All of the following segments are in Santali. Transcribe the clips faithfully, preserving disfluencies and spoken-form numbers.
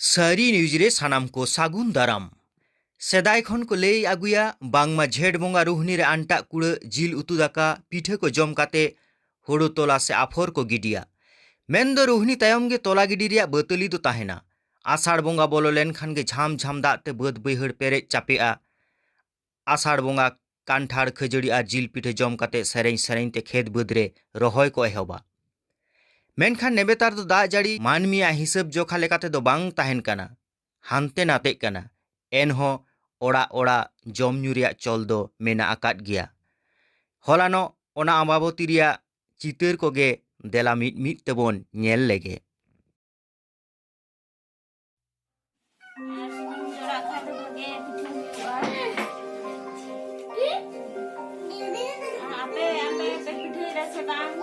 ᱥᱟᱹᱨᱤ ᱱᱤᱭᱩᱡᱽ ᱨᱮ ᱥᱟᱱᱟᱢ ᱠᱚ ᱥᱟᱹᱜᱩᱱ ᱫᱟᱨᱟᱢ᱾ ᱥᱮᱫᱟᱭ ᱠᱷᱚᱱ ᱠᱚ ᱞᱟᱹᱭ ᱟᱹᱜᱩᱭᱟ, ᱵᱟᱝᱢᱟ ᱡᱷᱮᱸᱴ ᱵᱚᱸᱜᱟ ᱨᱩᱦᱱᱤ ᱨᱮ ᱟᱱᱴᱟᱜ ᱠᱩᱲᱟᱹ, ᱡᱤᱞ ᱩᱛᱩ ᱫᱟᱠᱟ, ᱯᱤᱴᱷᱟᱹ ᱠᱚ ᱡᱚᱢ ᱠᱟᱛᱮ ᱦᱳᱲᱳ ᱛᱚᱞᱟ ᱥᱮ ᱟᱯᱷᱚᱨ ᱠᱚ ᱜᱤᱰᱤᱭᱟ᱾ ᱢᱮᱱᱫᱚ ᱨᱩᱦᱱᱤ ᱛᱟᱭᱚᱢ ᱜᱮ ᱛᱚᱞᱟ ᱜᱤᱰᱤ ᱨᱮᱭᱟᱜ ᱵᱟᱹᱛᱟᱹᱞᱤ ᱫᱚ ᱛᱟᱦᱮᱱᱟ᱾ ᱟᱥᱟᱲ ᱵᱚᱸᱜᱟ ᱵᱚᱞᱚ ᱞᱮᱱᱠᱷᱟᱱ ᱜᱮ ᱡᱷᱟᱢ ᱡᱷᱟᱢ ᱫᱟᱜ ᱛᱮ ᱵᱟᱹᱫᱽ ᱵᱟᱹᱭᱦᱟᱹᱲ ᱯᱮᱨᱮᱡ ᱪᱟᱯᱮᱜᱼᱟ᱾ ᱟᱥᱟᱲ ᱵᱚᱸᱜᱟ ᱠᱟᱱᱴᱷᱟᱲ, ᱠᱷᱟᱹᱡᱟᱹᱲᱤ ᱟᱨ ᱡᱤᱞ ᱯᱤᱴᱷᱟᱹ ᱡᱚᱢ ᱠᱟᱛᱮ ᱥᱮᱨᱮᱧ ᱥᱮᱨᱮᱧ ᱛᱮ ᱠᱷᱮᱛ ᱵᱟᱹᱫᱽ ᱨᱮ ᱨᱚᱦᱚᱭ ᱠᱚ ᱮᱦᱚᱵᱟ᱾ ᱢᱮᱱᱠᱷᱟᱱ ᱱᱮᱵᱮᱛᱟᱨ ᱫᱚ ᱫᱟᱜ ᱡᱟᱹᱲᱤ ᱢᱟᱹᱱᱢᱤᱭᱟᱜ ᱦᱤᱥᱟᱹᱵ ᱡᱚᱠᱷᱟ ᱞᱮᱠᱟ ᱛᱮᱫᱚ ᱵᱟᱝ ᱛᱟᱦᱮᱱ ᱠᱟᱱᱟ, ᱦᱟᱱᱛᱮ ᱱᱟᱛᱮᱜ ᱠᱟᱱᱟ᱾ ᱮᱱᱦᱚᱸ ᱚᱲᱟᱜ ᱚᱲᱟᱜ ᱡᱚᱢ ᱧᱩ ᱨᱮᱭᱟᱜ ᱪᱚᱞ ᱫᱚ ᱢᱮᱱᱟᱜ ᱟᱠᱟᱫ ᱜᱮᱭᱟ᱾ ᱦᱚᱞᱟᱱᱚᱜ ᱚᱱᱟ ᱟᱢᱵᱟᱵᱚᱛᱤ ᱨᱮᱭᱟᱜ ᱪᱤᱛᱟᱹᱨ ᱠᱚᱜᱮ ᱫᱮᱞᱟ ᱢᱤᱫ ᱢᱤᱫ ᱛᱮᱵᱚᱱ ᱧᱮᱞ ᱞᱮᱜᱮ᱾ ᱟᱨ ᱥᱩᱱᱩᱢ ᱡᱚᱲᱟᱜ ᱠᱷᱟᱡ ᱫᱚ ᱵᱷᱟᱜᱮ ᱯᱤᱴᱷᱟᱹ ᱦᱩᱭᱩᱜᱼᱟ᱾ ᱟᱨ ᱟᱯᱮ, ᱟᱯᱮ ᱯᱮ ᱯᱤᱴᱷᱟᱹᱭᱮᱫᱟ ᱥᱮ ᱵᱟᱝ?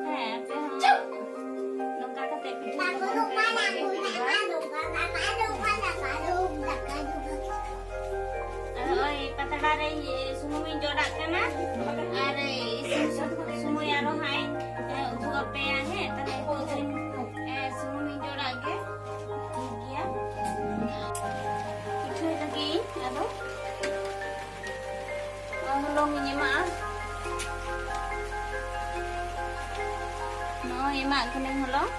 ᱦᱮᱸ, ᱟᱯᱮ ᱦᱚᱸ ᱱᱚᱝᱠᱟ ᱠᱟᱛᱮ ᱯᱤᱴᱷᱟᱹ ᱛᱟᱵᱚᱱ ᱯᱮ, ᱵᱷᱟᱜᱮ ᱦᱩᱭᱩᱜᱼᱟ᱾ ᱟᱫᱚ ᱱᱚᱜᱼᱚᱭ ᱯᱟᱛᱲᱟ ᱨᱮ ᱥᱩᱱᱩᱢᱤᱧ ᱡᱚᱰᱟᱜ ᱠᱟᱱᱟ᱾ ᱟᱨ ᱤᱥᱤᱱ ᱥᱚᱢᱚᱭ ᱟᱨᱚ ᱦᱟᱸᱜ ᱤᱧ, ᱮ, ᱩᱫᱩᱜ ᱟᱯᱮᱭᱟ, ᱦᱮᱸ? ᱛᱟᱦᱞᱮ ᱱᱤᱛᱚᱜ ᱫᱚᱧ, ᱮ, ᱥᱩᱱᱩᱢᱤᱧ ᱡᱚᱰᱟᱜ ᱜᱮ᱾ ᱴᱷᱤᱠ ᱜᱮᱭᱟ᱾ ᱯᱤᱴᱷᱟᱹᱭ ᱞᱟᱹᱜᱤᱫ ᱤᱧ ᱟᱫᱚ᱾ ᱦᱚᱞᱚᱝ ᱤᱧ ᱮᱢᱟᱜᱼᱟ᱾ ᱱᱚᱜᱼᱚᱭ ᱮᱢᱟᱜ ᱠᱟᱹᱱᱟᱹᱧ ᱦᱚᱞᱚᱝ᱾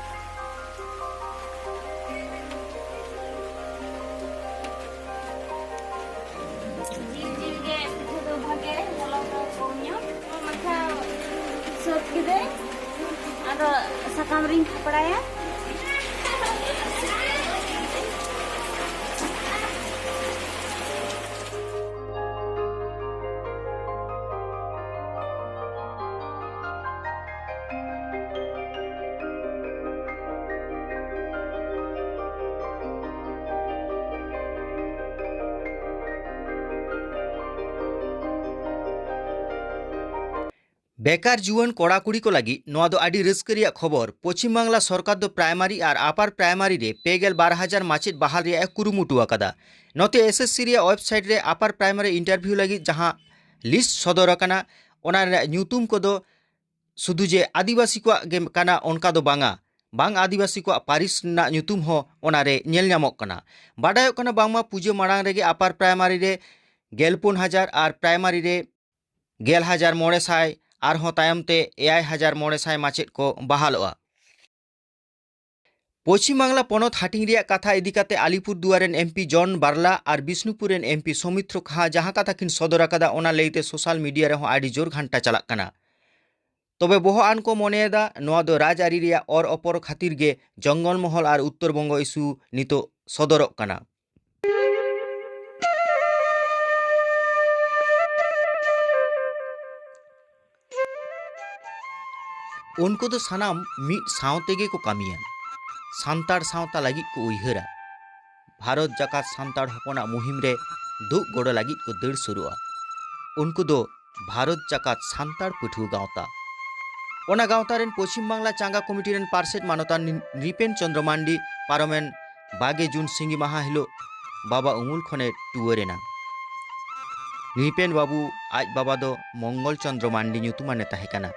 ᱡᱤᱞ ᱡᱤᱞ ᱜᱮ ᱯᱤᱴᱷᱟᱹ ᱫᱚ ᱵᱷᱟᱜᱮ, ᱦᱚᱞᱚᱝ ᱫᱚ ᱠᱚᱢ ᱧᱚᱜ᱾ ᱢᱟᱠᱷᱟᱣ ᱥᱟᱹᱛ ᱠᱤᱫᱟᱹᱧ, ᱟᱫᱚ ᱥᱟᱠᱟᱢ ᱨᱤᱧ ᱛᱷᱟᱯᱲᱟᱭᱟ᱾ ᱵᱮᱠᱟᱨ ᱡᱩᱣᱟᱹᱱ ᱠᱚᱲᱟ ᱠᱩᱲᱤ ᱠᱚ ᱞᱟᱹᱜᱤᱫ ᱱᱚᱣᱟ ᱫᱚ ᱟᱹᱰᱤ ᱨᱟᱹᱥᱠᱟᱹ ᱨᱮᱭᱟᱜ ᱠᱷᱚᱵᱚᱨ᱾ ᱯᱚᱪᱷᱤᱢ ᱵᱟᱝᱞᱟ ᱥᱚᱨᱠᱟᱨ ᱫᱚ ᱯᱨᱟᱭᱢᱟᱨᱤ ᱟᱨ ᱟᱯᱟᱨ ᱯᱨᱟᱭᱢᱟᱨᱤ ᱨᱮ ᱯᱮ ᱜᱮᱞ ᱵᱟᱨ ᱦᱟᱡᱟᱨ ᱢᱟᱪᱮᱫ ᱵᱟᱦᱟᱞ ᱨᱮᱭᱟᱜ ᱮ ᱠᱩᱨᱩᱢᱩᱴᱩ ᱟᱠᱟᱫᱟ᱾ ᱱᱚᱛᱮ ᱮᱥᱮᱥᱥᱤ ᱨᱮᱭᱟᱜ ᱣᱮᱵᱥᱟᱭᱤᱴ ᱨᱮ ᱟᱯᱟᱨ ᱯᱨᱟᱭᱢᱟᱨᱤ ᱤᱱᱴᱟᱨᱵᱷᱤᱭᱩ ᱞᱟᱹᱜᱤᱫ ᱡᱟᱦᱟᱸ ᱞᱤᱥᱴ ᱥᱚᱫᱚᱨ ᱟᱠᱟᱱᱟ, ᱚᱱᱟ ᱨᱮᱱᱟᱜ ᱧᱩᱛᱩᱢ ᱠᱚᱫᱚ ᱥᱩᱫᱷᱩ ᱡᱮ ᱟᱹᱫᱤᱵᱟᱹᱥᱤ ᱠᱚᱣᱟᱜ ᱜᱮ ᱠᱟᱱᱟ, ᱚᱱᱠᱟ ᱫᱚ ᱵᱟᱝᱟ᱾ ᱵᱟᱝ ᱟᱹᱫᱤᱵᱟᱹᱥᱤ ᱠᱚᱣᱟᱜ ᱯᱟᱹᱨᱤᱥ ᱨᱮᱱᱟᱜ ᱧᱩᱛᱩᱢ ᱦᱚᱸ ᱚᱱᱟᱨᱮ ᱧᱮᱞ ᱧᱟᱢᱚᱜ ᱠᱟᱱᱟ᱾ ᱵᱟᱰᱟᱭᱚᱜ ᱠᱟᱱᱟ ᱵᱟᱝᱢᱟ ᱯᱩᱡᱟᱹ ᱢᱟᱲᱟᱝ ᱨᱮᱜᱮ ᱟᱯᱟᱨ ᱯᱨᱟᱭᱢᱟᱨᱤ ᱨᱮ ᱜᱮᱞ ᱯᱩᱱ ᱦᱟᱡᱟᱨ ᱟᱨ ᱯᱨᱟᱭᱢᱟᱨᱤ ᱨᱮ ᱜᱮᱞ ᱦᱟᱡᱟᱨ ᱢᱚᱬᱮ ᱥᱟᱭ, ᱟᱨᱦᱚᱸ ᱛᱟᱭᱚᱢ ᱛᱮ ᱮᱭᱟᱭ ᱦᱟᱡᱟᱨ ᱢᱚᱬᱮ ᱥᱟᱭ ᱢᱟᱪᱮᱫ ᱠᱚ ᱵᱟᱦᱟᱞᱚᱜᱼᱟ᱾ ᱯᱚᱪᱷᱤᱢ ᱵᱟᱝᱞᱟ ᱯᱚᱱᱚᱛ ᱦᱟᱹᱴᱤᱧ ᱨᱮᱭᱟᱜ ᱠᱟᱛᱷᱟ ᱤᱫᱤ ᱠᱟᱛᱮ ᱟᱞᱤᱯᱩᱨ ᱫᱩᱣᱟᱨ ᱨᱮᱱ ᱮᱢᱯᱤ ᱡᱚᱱ ᱵᱟᱨᱞᱟ ᱟᱨ ᱵᱤᱥᱱᱩᱯᱩᱨ ᱨᱮᱱ ᱮᱢᱯᱤ ᱥᱚᱢᱤᱛᱨᱚ ᱠᱷᱟ ᱡᱟᱦᱟᱸ ᱠᱟᱛᱷᱟ ᱠᱤᱱ ᱥᱚᱫᱚᱨ ᱟᱠᱟᱫᱟ, ᱚᱱᱟ ᱞᱟᱹᱭᱛᱮ ᱥᱳᱥᱟᱞ ᱢᱤᱰᱤᱭᱟ ᱨᱮᱦᱚᱸ ᱟᱹᱰᱤ ᱡᱳᱨ ᱜᱷᱟᱱᱴᱟ ᱪᱟᱞᱟᱜ ᱠᱟᱱᱟ᱾ ᱛᱚᱵᱮ ᱵᱚᱦᱚᱜ ᱟᱱ ᱠᱚ ᱢᱚᱱᱮᱭᱮᱫᱟ, ᱱᱚᱣᱟ ᱫᱚ ᱨᱟᱡᱽᱟᱹᱨᱤ ᱨᱮᱭᱟᱜ ᱚᱨ ᱚᱯᱚᱨ ᱠᱷᱟᱹᱛᱤᱨ ᱜᱮ ᱡᱚᱝᱜᱚᱞ ᱢᱚᱦᱚᱞ ᱟᱨ ᱩᱛᱛᱚᱨ ᱵᱚᱝᱜᱚ ᱤᱥᱩ ᱱᱤᱛᱚᱜ ᱥᱚᱫᱚᱨᱚᱜ ᱠᱟᱱᱟ᱾ ᱩᱱᱠᱩ ᱫᱚ ᱥᱟᱱᱟᱢ ᱢᱤᱫ ᱥᱟᱶ ᱛᱮᱜᱮ ᱠᱚ ᱠᱟᱹᱢᱤᱭᱟ, ᱥᱟᱱᱛᱟᱲ ᱥᱟᱶᱛᱟ ᱞᱟᱹᱜᱤᱫ ᱠᱚ ᱩᱭᱦᱟᱹᱨᱟ, ᱵᱷᱟᱨᱚᱛ ᱡᱟᱠᱟᱛ ᱥᱟᱱᱛᱟᱲ ᱦᱚᱯᱚᱱᱟᱜ ᱢᱩᱦᱤᱢ ᱨᱮ ᱫᱩᱜ ᱜᱚᱲᱚ ᱞᱟᱹᱜᱤᱫ ᱠᱚ ᱫᱟᱹᱲ ᱥᱩᱨᱩᱜᱼᱟ᱾ ᱩᱱᱠᱩ ᱫᱚ ᱵᱷᱟᱨᱚᱛ ᱡᱟᱠᱟᱛ ᱥᱟᱱᱛᱟᱲ ᱯᱟᱹᱴᱷᱩᱣᱟᱹ ᱜᱟᱶᱛᱟ᱾ ᱚᱱᱟ ᱜᱟᱶᱛᱟ ᱨᱮᱱ ᱯᱚᱪᱷᱤᱢ ᱵᱟᱝᱞᱟ ᱪᱟᱸᱜᱟ ᱠᱚᱢᱤᱴᱤ ᱨᱮᱱ ᱯᱟᱨᱥᱮᱛ ᱢᱟᱱᱚᱛᱟᱱ ᱱᱨᱤᱯᱮᱱ ᱪᱚᱸᱫᱽᱨᱚ ᱢᱟᱱᱰᱤ ᱯᱟᱨᱚᱢᱮᱱ ᱵᱟᱜᱮ ᱡᱩᱱ ᱥᱤᱸᱜᱤ ᱢᱟᱦᱟ ᱦᱤᱞᱳᱜ ᱵᱟᱵᱟ ᱩᱢᱩᱞ ᱠᱷᱚᱱᱮ ᱴᱩᱣᱟᱹᱨ ᱮᱱᱟ᱾ ᱱᱨᱤᱯᱮᱱ ᱵᱟᱹᱵᱩ ᱟᱡ ᱵᱟᱵᱟ ᱫᱚ ᱢᱚᱝᱜᱚᱞ ᱪᱚᱸᱫᱽᱨᱚ ᱢᱟᱱᱰᱤ ᱧᱩᱛᱩᱢᱟᱱᱮ ᱛᱟᱦᱮᱸ ᱠᱟᱱᱟ᱾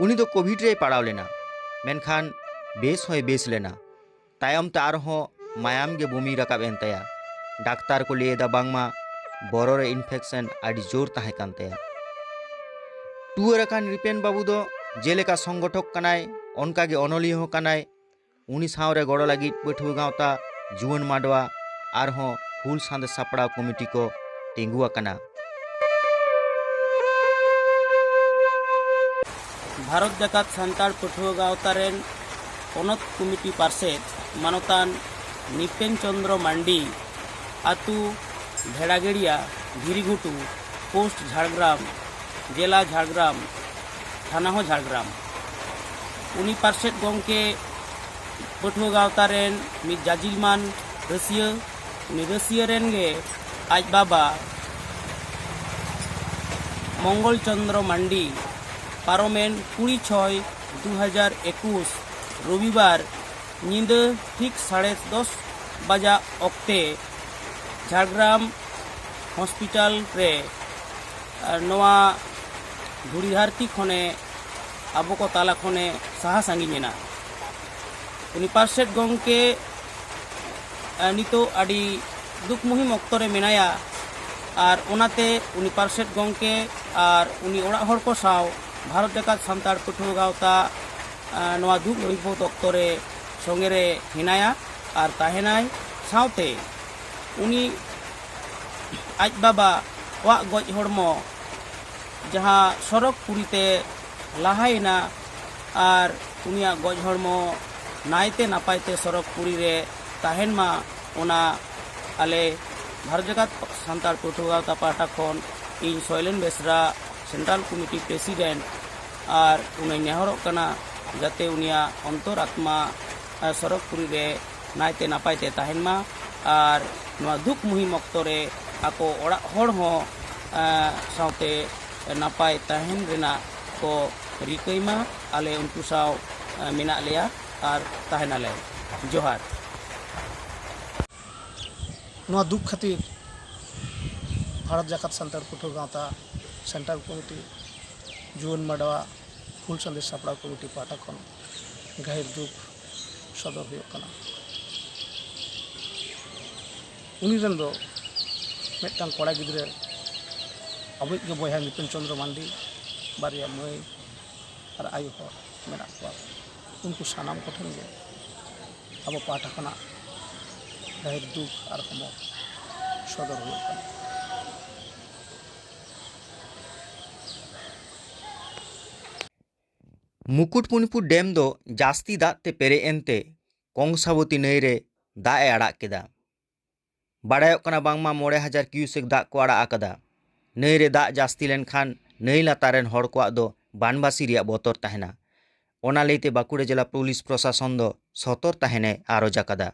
ᱩᱱᱤ ᱫᱚ ᱠᱳᱵᱷᱤᱰ ᱨᱮᱭ ᱯᱟᱲᱟᱣ ᱞᱮᱱᱟ, ᱢᱮᱱᱠᱷᱟᱱ ᱵᱮᱥ ᱦᱚᱸᱭ ᱵᱮᱥ ᱞᱮᱱᱟ᱾ ᱛᱟᱭᱚᱢ ᱛᱮ ᱟᱨᱦᱚᱸ ᱢᱟᱭᱟᱢ ᱜᱮ ᱵᱚᱢᱤ ᱨᱟᱠᱟᱵ ᱮᱱ ᱛᱟᱭᱟ᱾ ᱰᱟᱠᱛᱟᱨ ᱠᱚ ᱞᱟᱹᱭ ᱮᱫᱟ ᱵᱟᱝᱢᱟ ᱵᱚᱨᱚ ᱨᱮ ᱤᱱᱯᱷᱮᱠᱥᱚᱱ ᱟᱹᱰᱤ ᱡᱳᱨ ᱛᱟᱦᱮᱸ ᱠᱟᱱ ᱛᱟᱭᱟ᱾ ᱴᱩᱣᱟᱹᱨ ᱟᱠᱟᱱ ᱱᱨᱤᱯᱮᱱ ᱵᱟᱹᱵᱩ ᱫᱚ ᱡᱮᱞᱮᱠᱟ ᱥᱚᱝᱜᱚᱴᱷᱚᱠ ᱠᱟᱱᱟᱭ, ᱚᱱᱠᱟᱜᱮ ᱚᱱᱚᱞᱤᱭᱟᱹ ᱦᱚᱸ ᱠᱟᱱᱟᱭ᱾ ᱩᱱᱤ ᱥᱟᱶᱨᱮ ᱜᱚᱲᱚ ᱞᱟᱹᱜᱤᱫ ᱯᱟᱹᱴᱷᱩᱣᱟᱹ ᱜᱟᱶᱛᱟ, ᱡᱩᱣᱟᱹᱱ ᱢᱟᱰᱣᱟ ᱟᱨᱦᱚᱸ ᱦᱩᱞ ᱥᱟᱸᱫᱮᱥ ᱥᱟᱯᱲᱟᱣ ᱠᱚᱢᱤᱴᱤ ᱠᱚ ᱛᱤᱸᱜᱩ ᱟᱠᱟᱱᱟ᱾ ᱵᱷᱟᱨᱚᱛ ᱡᱟᱠᱟᱛ ᱥᱟᱱᱛᱟᱲ ᱯᱟᱹᱴᱷᱩᱣᱟᱹ ᱜᱟᱶᱛᱟ ᱨᱮᱱ ᱯᱚᱱᱚᱛ ᱠᱚᱢᱤᱴᱤ ᱯᱟᱨᱥᱮᱛ ᱢᱟᱱᱚᱛᱟᱱ ᱱᱤᱯᱮᱱ ᱪᱚᱸᱫᱽᱨᱚ ᱢᱟᱱᱰᱤ, ᱟᱹᱛᱩ ᱵᱷᱮᱲᱟᱜᱟᱹᱲᱤᱭᱟ, ᱫᱷᱤᱨᱤᱜᱷᱩᱴᱩ, ᱯᱳᱥᱴ ᱡᱷᱟᱲᱜᱨᱟᱢ, ᱡᱮᱞᱟ ᱡᱷᱟᱲᱜᱨᱟᱢ, ᱛᱷᱟᱱᱟ ᱦᱚᱸ ᱡᱷᱟᱲᱜᱨᱟᱢ᱾ ᱩᱱᱤ ᱯᱟᱨᱥᱮᱛ ᱜᱚᱢᱠᱮ ᱯᱟᱹᱴᱷᱩᱣᱟᱹ ᱜᱟᱶᱛᱟ ᱨᱮᱱ ᱢᱤᱫ ᱡᱟᱡᱤᱞᱢᱟᱱ ᱨᱟᱹᱥᱤᱭᱟᱹ᱾ ᱩᱱᱤ ᱨᱟᱹᱥᱤᱭᱟᱹ ᱨᱮᱱ ᱜᱮ ᱟᱡ ᱵᱟᱵᱟ ᱢᱚᱝᱜᱚᱞ ᱪᱚᱸᱫᱽᱨᱚ ᱢᱟᱱᱰᱤ ᱯᱟᱨᱚᱢᱮᱱ ᱠᱩᱲᱤ ᱪᱷᱚᱭ ᱫᱩ ᱦᱟᱡᱟᱨ ᱮᱠᱩᱥ ᱨᱚᱵᱤᱵᱟᱨ ᱧᱤᱫᱟᱹ ᱴᱷᱤᱠ ᱥᱟᱲᱮ ᱫᱚᱥ ᱵᱟᱡᱟᱜ ᱚᱠᱛᱮ ᱡᱷᱟᱲᱜᱨᱟᱢ ᱦᱚᱥᱯᱤᱴᱟᱞ ᱨᱮ, ᱟᱨ ᱱᱚᱣᱟ ᱫᱷᱩᱲᱤ ᱫᱷᱟᱹᱨᱛᱤ ᱠᱷᱚᱱᱮ, ᱟᱵᱚ ᱠᱚ ᱛᱟᱞᱟ ᱠᱷᱚᱱᱮ ᱥᱟᱦᱟ ᱥᱟᱺᱜᱤᱧ ᱮᱱᱟ᱾ ᱩᱱᱤ ᱯᱟᱨᱥᱮᱛ ᱜᱚᱢᱠᱮ ᱱᱤᱛᱚᱜ ᱟᱹᱰᱤ ᱫᱩᱠ ᱢᱩᱦᱤᱢ ᱚᱠᱛᱚ ᱨᱮ ᱢᱮᱱᱟᱭᱟ᱾ ᱟᱨ ᱚᱱᱟᱛᱮ ᱩᱱᱤ ᱯᱟᱨᱥᱮᱛ ᱜᱚᱢᱠᱮ ᱟᱨ ᱩᱱᱤ ᱚᱲᱟᱜ ᱦᱚᱲ ᱠᱚ ᱥᱟᱶ ᱵᱷᱟᱨᱚᱛ ᱡᱟᱠᱟᱛ ᱥᱟᱱᱛᱟᱲ ᱯᱟᱹᱴᱷᱩᱣᱟᱹ ᱜᱟᱶᱛᱟ ᱱᱚᱣᱟ ᱫᱩᱠ ᱵᱤᱯᱚᱫ ᱚᱠᱛᱚ ᱨᱮ ᱥᱚᱸᱜᱮ ᱨᱮ ᱦᱮᱱᱟᱭᱟ ᱟᱨ ᱛᱟᱦᱮᱱᱟᱭ᱾ ᱥᱟᱶᱛᱮ ᱩᱱᱤ ᱟᱡ ᱵᱟᱵᱟ ᱠᱚᱣᱟᱜ ᱜᱚᱡ ᱦᱚᱲᱢᱚ ᱡᱟᱦᱟᱸ ᱥᱚᱨᱚᱜᱽᱯᱩᱨᱤ ᱛᱮ ᱞᱟᱦᱟᱭᱮᱱᱟ ᱟᱨ ᱩᱱᱤᱭᱟᱜ ᱜᱚᱡ ᱦᱚᱲᱢᱚ ᱱᱟᱭᱛᱮ ᱱᱟᱯᱟᱭ ᱛᱮ ᱥᱚᱨᱚᱜᱽᱯᱩᱨᱤ ᱨᱮ ᱛᱟᱦᱮᱱ ᱢᱟ, ᱚᱱᱟ ᱟᱞᱮ ᱵᱷᱟᱨᱚᱛ ᱡᱟᱠᱟᱛ ᱥᱟᱱᱛᱟᱲ ᱯᱟᱹᱴᱷᱩᱣᱟᱹ ᱜᱟᱶᱛᱟ ᱯᱟᱦᱴᱟ ᱠᱷᱚᱱ ᱤᱧ ᱥᱚᱭᱞᱮᱱ ᱵᱮᱥᱨᱟ, ᱥᱮᱱᱴᱨᱟᱞ ᱠᱚᱢᱤᱴᱤ ᱯᱨᱮᱥᱤᱰᱮᱱᱴ, ᱟᱨ ᱩᱱᱤᱧ ᱱᱮᱦᱚᱨᱚᱜ ᱠᱟᱱᱟ ᱡᱟᱛᱮ ᱩᱱᱤᱭᱟᱜ ᱚᱱᱛᱚᱨ ᱟᱛᱢᱟ ᱥᱚᱨᱚᱜᱽᱯᱩᱨᱤ ᱨᱮ ᱱᱟᱭᱛᱮ ᱱᱟᱯᱟᱭ ᱛᱮ ᱛᱟᱦᱮᱱ ᱢᱟ᱾ ᱟᱨ ᱱᱚᱣᱟ ᱫᱩᱠ ᱢᱩᱦᱤᱢ ᱚᱠᱛᱚ ᱨᱮ ᱟᱠᱚ ᱚᱲᱟᱜ ᱦᱚᱲ ᱦᱚᱸ ᱥᱟᱶᱛᱮ ᱱᱟᱯᱟᱭ ᱛᱟᱦᱮᱱ ᱨᱮᱱᱟᱜ ᱠᱚ ᱨᱤᱠᱟᱹᱭ ᱢᱟ᱾ ᱟᱞᱮ ᱩᱱᱠᱩ ᱥᱟᱶ ᱢᱮᱱᱟᱜ ᱞᱮᱭᱟ ᱟᱨ ᱛᱟᱦᱮᱱᱟᱞᱮ᱾ ᱡᱚᱦᱟᱨ᱾ ᱱᱚᱣᱟ ᱫᱩᱠ ᱠᱷᱟᱹᱛᱤᱨ ᱵᱷᱟᱨᱚᱛ ᱡᱟᱠᱟᱛ ᱥᱟᱱᱛᱟᱲ ᱯᱟᱹᱴᱷᱩᱣᱟᱹ ᱜᱟᱶᱛᱟ, ᱥᱮᱱᱴᱨᱟᱞ ᱠᱚᱢᱤᱴᱤ, ᱡᱩᱣᱟᱹᱱ ᱢᱟᱰᱣᱟ, ᱦᱩᱞ ᱥᱟᱸᱫᱮᱥ ᱥᱟᱯᱲᱟᱣ ᱠᱚᱢᱤᱴᱤ ᱯᱟᱦᱴᱟ ᱠᱷᱚᱱ ᱜᱟᱹᱦᱤᱨ ᱫᱩᱠ ᱥᱚᱫᱚᱨ ᱦᱩᱭᱩᱜ ᱠᱟᱱᱟ᱾ ᱩᱱᱤ ᱨᱮᱱ ᱫᱚ ᱢᱤᱫᱴᱟᱝ ᱠᱚᱲᱟ ᱜᱤᱫᱽᱨᱟᱹ, ᱟᱵᱚᱭᱤᱡ ᱜᱮ ᱵᱚᱭᱦᱟ ᱢᱤᱛᱩᱱ ᱪᱚᱸᱫᱽᱨᱚ ᱢᱟᱱᱰᱤ, ᱵᱟᱨᱭᱟ ᱢᱟᱹᱭ ᱟᱨ ᱟᱭᱳ ᱦᱚᱲ ᱢᱮᱱᱟᱜ ᱠᱚᱣᱟ᱾ ᱩᱱᱠᱩ ᱥᱟᱱᱟᱢ ᱠᱚᱴᱷᱮᱱ ᱜᱮ ᱟᱵᱚ ᱯᱟᱦᱴᱟ ᱠᱷᱚᱱᱟᱜ ᱜᱟᱹᱦᱤᱨ ᱫᱩᱠ ᱟᱨ ᱦᱚᱢᱚᱨ ᱥᱚᱫᱚᱨ ᱦᱩᱭᱩᱜ ᱠᱟᱱᱟ᱾ ᱢᱩᱠᱩᱴᱢᱩᱱᱤᱯᱩᱨ ᱰᱮᱢ ᱫᱚ ᱡᱟᱹᱥᱛᱤ ᱫᱟᱜ ᱛᱮ ᱯᱮᱨᱮᱡ ᱮᱱᱛᱮ ᱠᱚᱝᱥᱟᱵᱚᱛᱤ ᱱᱟᱹᱭ ᱨᱮ ᱫᱟᱜ ᱮ ᱟᱲᱟᱜ ᱠᱮᱫᱟ᱾ ᱵᱟᱲᱟᱭᱚᱜ ᱠᱟᱱᱟ ᱵᱟᱝᱢᱟ ᱢᱚᱬᱮ ᱦᱟᱡᱟᱨ ᱠᱤᱭᱩᱥᱮᱠ ᱫᱟᱜ ᱠᱚ ᱟᱲᱟᱜ ᱟᱠᱟᱫᱟ᱾ ᱱᱟᱹᱭ ᱨᱮ ᱫᱟᱜ ᱡᱟᱹᱥᱛᱤ ᱞᱮᱱᱠᱷᱟᱱ ᱱᱟᱹᱭ ᱞᱟᱛᱟᱨ ᱨᱮᱱ ᱦᱚᱲ ᱠᱚᱣᱟᱜ ᱫᱚ ᱵᱟᱱᱵᱟᱥᱤ ᱨᱮᱭᱟᱜ ᱵᱚᱛᱚᱨ ᱛᱟᱦᱮᱱᱟ᱾ ᱚᱱᱟ ᱞᱟᱹᱭᱛᱮ ᱵᱟᱸᱠᱩᱲᱟ ᱡᱮᱞᱟ ᱯᱩᱞᱤᱥ ᱯᱨᱚᱥᱟᱥᱚᱱ ᱫᱚ ᱥᱚᱛᱚᱨ ᱛᱟᱦᱮᱱᱮ ᱟᱨᱚᱡ ᱟᱠᱟᱫᱟ᱾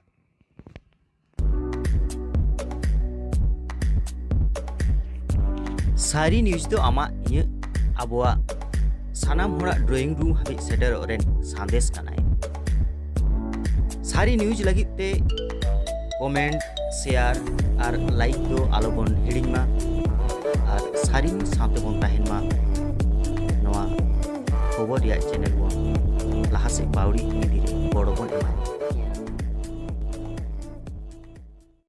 ᱥᱟᱹᱨᱤ ᱱᱤᱭᱩᱡᱽ ᱫᱚ ᱟᱢᱟᱜ, ᱤᱧᱟᱹᱜ, ᱟᱵᱚᱣᱟᱜ ᱥᱟᱱᱟᱢ ᱦᱚᱲᱟᱜ ᱰᱨᱚᱭᱤᱝ ᱨᱩᱢ ᱦᱟᱹᱵᱤᱡ ᱥᱮᱴᱮᱨᱚᱜ ᱨᱮᱱ ᱥᱟᱸᱫᱮᱥ ᱠᱟᱱᱟᱭ᱾ ᱥᱟᱹᱨᱤ ᱱᱤᱭᱩᱡᱽ ᱞᱟᱹᱜᱤᱫ ᱛᱮ ᱠᱚᱢᱮᱱᱴ, ᱥᱮᱭᱟᱨ ᱟᱨ ᱞᱟᱭᱤᱠ ᱫᱚ ᱟᱞᱚᱵᱚᱱ ᱦᱤᱲᱤᱧ ᱢᱟ᱾ ᱟᱨ ᱥᱟᱹᱨᱤ ᱥᱟᱶᱛᱮ ᱵᱚᱱ ᱛᱟᱦᱮᱱ ᱢᱟ᱾ ᱱᱚᱣᱟ ᱠᱷᱚᱵᱚᱨ ᱨᱮᱭᱟᱜ ᱪᱮᱱᱮᱞ ᱵᱚᱱ ᱞᱟᱦᱟ ᱥᱮᱫ ᱯᱟᱹᱣᱲᱤ ᱤᱫᱤ ᱨᱮ ᱜᱚᱲᱚ ᱵᱚᱱ ᱮᱢᱟᱭᱟ᱾